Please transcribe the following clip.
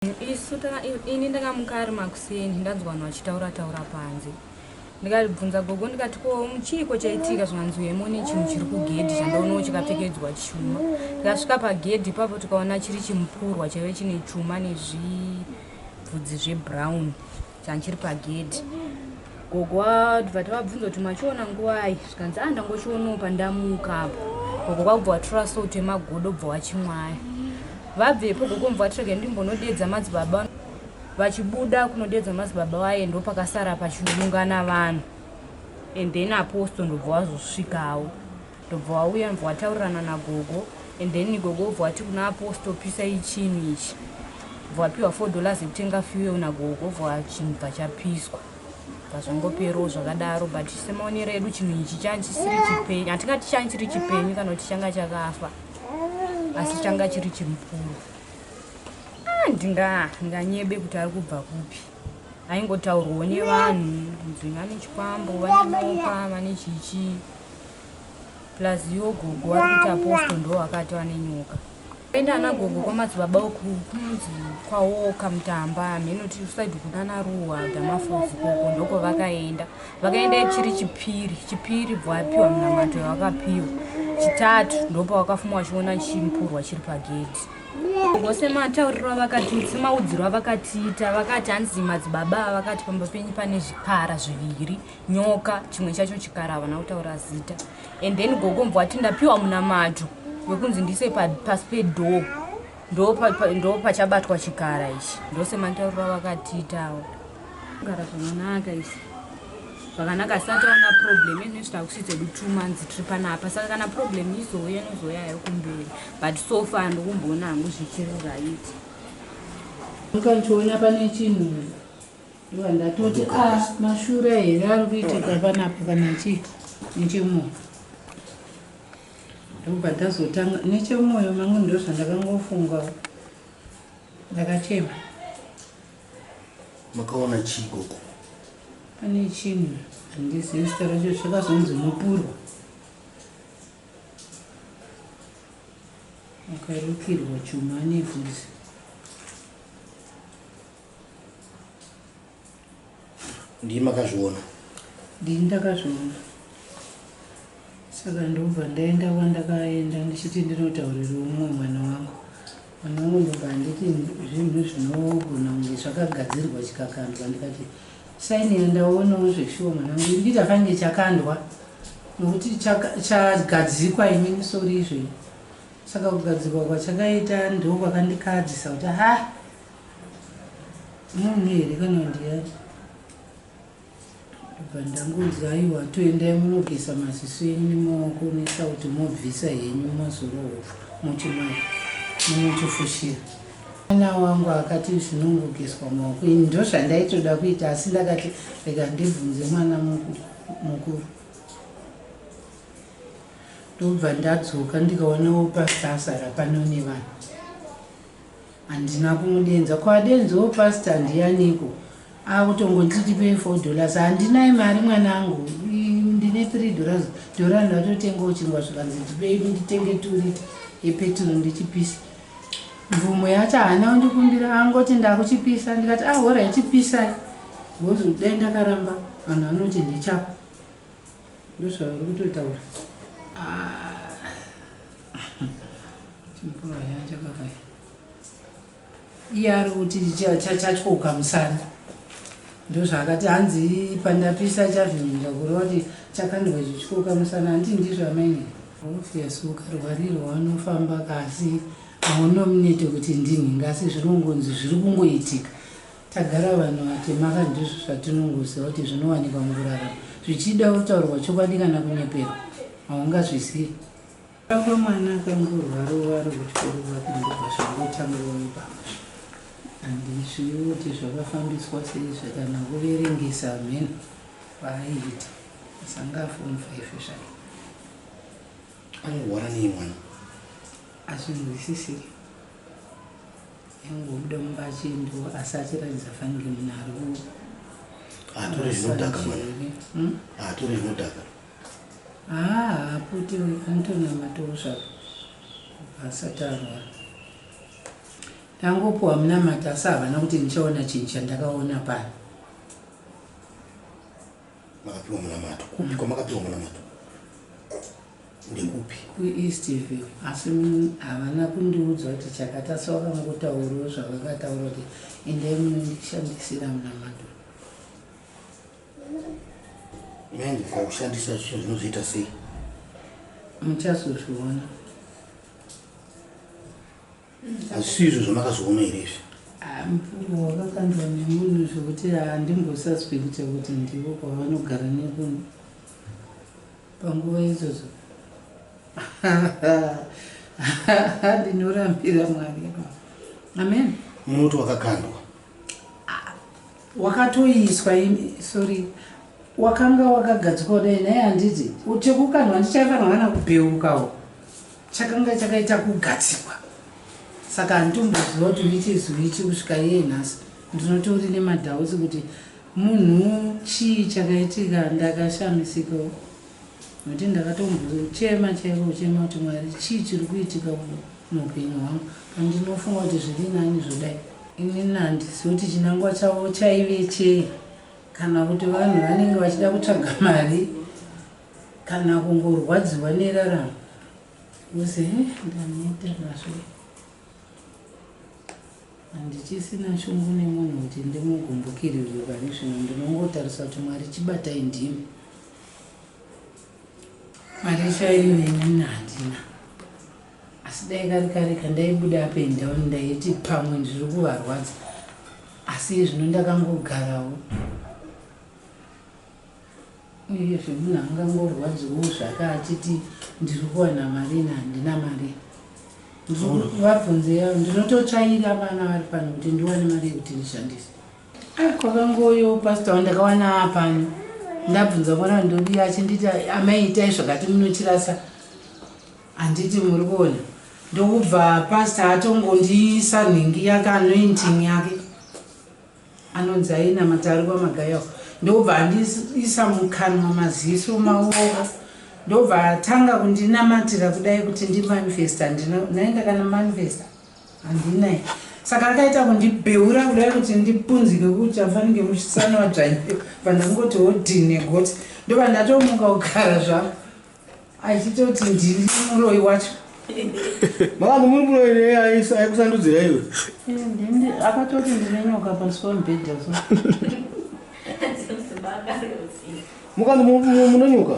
Isu ini ndakamuka ari makuseni ndanzwa vanhu vachitaura taura panze. Ndikabvunza gogo ndikati ko chiiko chaitika zvikanzi uyai muone chinhu chiri kugedhi chandaonawo chakapfekedzwa chuma. Tikasvika pagedhi ipapo tikaona chiri chimupurwa chaive chine chuma nezvibvudzi zvebrown changa chiri pagedhi. Gogo tibva tavabvunza kuti machiona nguvai zvikanzi a ndangochionawo pandamuka apo. Gogo kwakubva watora salt yemagodo bva wachimwaya. Vabvepo gogo mubva vati rega ndimbonodedza madzibaba vachibuda kunodedza madzibaba vaye ndopakasara pachiungana vanhu and then apostle ndobva wazosvikawo ndobva wauya ndobva wataurirana nagogo and then gogo obva wati kuna apostle pisai chinhu ichi bva wapiwa $4 ekutenga fuel nagogo bva chinhu bva chapiswa bva zvangoperawo zvakadaro but semaonero edu chinhu ichi changa chisiri chipenyu hatingati changa chiri chipenyu kana kuti changa chakafa asi changa chiri chimupuro. Ah, ndinganyebe kuti ari kubva kupi aingotaurwawo nevanhu kunzi vane chikwambo vane nyoka vane chichi plus iwo gogo ari kuti aposto ndo akati vane nyoka enda ana gogo kwamadzibaba uku kunonzi kwawoka mutamba hameno ti saidi kunana ruwa dhamafozi koko ndoko vakaenda vakaenda chiri chipiri chipiri bvapiwa munamato yavakapiwa chitatu ndopavakafuma vachiona chimupurwa chiri pagedhi gogo sematauriro avakati semaudziro avakatiita vakati hanzi madzibaba vakati pamba penyu pane zvikara zviviri nyoka chimwe chacho chikara havana kutaura zita and then gogo mvwa ati ndapiwa munamato wekunzi ndise pasi pedhoo ndo pachabatwa chikara ichi ndosematauriro avakatiitawo gara zvakanaka isi zvakanaka asi ataona problem inosu takusvitsa edu 2 months tiri panapa. Saka kana problem izouya, inozouya yayo kumberi, but so far ndokumboona hangu zvichiri right. Mukanchiona pane chinhu ndobva ndatoti a mashura here ari kuitika panapa kana chii nechemoyo. Ndobva ndazotanga nechemoyo mangu, ndozvandakangofunga, ndakachema. Makaona chii, gogo? Pane chinhu, handizivi zita racho, chakazonzi mupurwa akarukirwa chuma nevhudzi. Ndii makazviona? Ndini ndakazviona. Saka ndobva ndaenda kwandakaenda ndichiti ndinotaurira umwe mwana wangu. Mwana wangu ndobva anditi zvinhu zvinogona kunge zvakagadzirwa chikakandwa. Ndikati sign yandaonawo zveshuwa, mwana wangu, iri kuita fange chakandwa nokuti chagadzikwa inini sori izvei. Saka kugadzikwa kwachakaita ndo kwakandikadzisa kuti ha munhu here kana ndiyani. Ndobva ndangonzi aiwa, toendai munogeza maziso enyu nemaoko nesauti, mobvisa henyu mazoro hupfu muchimwaya munochifushira. Mwana wangu akati zvinongogezwa maoko. Ini ndo zvandaitoda kuita, asi ndakati rega ndibvunze mwana mukuru. Ndobva ndadzoka ndikaonawo pastor asara pano nevanhu. Handina kumudenza kwadenzawo pastor ndianiko akutongonditi pei $4. Handinai mari mwanangu, ndine $3, dhora ndatotengawo chingwa. Zvikanzi ndipei nditenge 2 litre yepeturu ndichipisa. Mvumo yacho haana kundikumbira, angoti ndakuchipisa. Ndikati ahora ichipisai, because dai ndakaramba vanhu vanoti ndechako. Ndozvavari kutotaura. Ah. Chimupurwa chakafai iye ari kuti chatyoka musana. Ndozvaakati hanzi pandapisa chavhimuka, kureva kuti chakandwa chichityoka musana. Handi ndizvo amaini? Obvious ukarwarirwa unofamba kasi haunominete kuti ndinhinga, asi zvinongonzi zviri kungoitika. Tagara vanhu vatema ka, ndizvo zvatinongoziva kuti zvinowanikwa mukurarama. Zvichida kutaurwa chokwadi kana kunyeperwa haungazvizivi. Pamba mwana akangorwarawo ari kuchikoro kwake, ndobva zvangotangawo ipapo. Handizvivi kuti zvakafambiswa sei kana kuverengesa mheno kwaaiita, asi anga aform 5 zvake. Anorwara nei mwana? Hazvinzwisisiki, yangobuda mumba achiendiwa, asi achiratidza fanike munhu ari Haatore zvinodhaka mwana? Haatore zvinodhaka? Haa, haaputi, anotonamatawo zvake kubva asati arwara. Ndangopiwa munamato asi havana kuti ndichaona chinhu chandakaona pano. Makapiwa munamato kupi kwamakapiwa munamato ndekupi? KuEastview asi havana kundiudza kuti chakati asi vakangotaurawo zvavakataura kuti endai munondishandisira munamato. Manje mukaushandisa zvinhu zvinozoita sei? Muchazozviona. Hazvisi izvo zvamakazoona here izvi? Ah, mupurwa wakakandwa nemunhu zvekuti handimbosuspecta kuti ndivo kwavanogara nekuno panguva idzodzo. Ndinorambira Mwari. Amen. Munoti wakakandwa? Wakatoiswa, sorry, wakanga wakagadzikwa kudai naye handiti chekukandwa ndichaifanirwa kana kubheukawo chakanga chakaita kugadzikwa saka handitomboziva kuti which is which kusvika iye nhasi ndinotori nemadhausi kuti munhu chii chakaitika ndakashamisikawo nokuti ndakatombochema chaiko kuchema kuti Mwari chii chiri kuitika muupenyu hwangu pandinofunga kuti zviri nani zvodai inini handizivi kuti chinangwa chavo chaive chei kana kuti vanhu vanenge vachida kutsvaga mari kana kungorwadziwa neraramo uze ndaneta nazvo handichisina shungu nemunhu kuti ndimugumbukirirwe pari zvino ndinongotarisa kuti Mwari chibatai ndimi mari chaiyo inini handina asi dai kari kare kandaibuda up and down ndaiti pamwe ndiri kuvarwadza asi zvino ndakangogarawo uyezve munhu angangorwadziwo zvake achiti ndiri kuwana mari ini handina mari vabvunze ndinototsvaira vana vari pano kuti ndiwane mari yekuti ndishandise kwakangoyo pastor wandakawana pano ndabvunza mwana ndodi achinditi amai itai zvakati munochirasa handiti muri kuona ndokubva pastor atongondiisa nhingi yake anointing yake anonzi ainamata ari kwamagayawo ndobva andiisa mukanwa maziso maoko ndobva atanga kundinamatira kudai kuti ndimanifesta nai ndakanamanifesta handinai saka akaita kundibheura kudai kuti ndipunzike kuti afanike musana wadzvanyiwa pandangoti wodhine goti ndobva ndatomuka kugara zvavo achitoti ndiri muroyi wacho. Makanzi muri muroyi nei aikusandudzira iwe? Akatoti ndine nyoka pasi pamubhedha so. Mukanzi mune nyoka?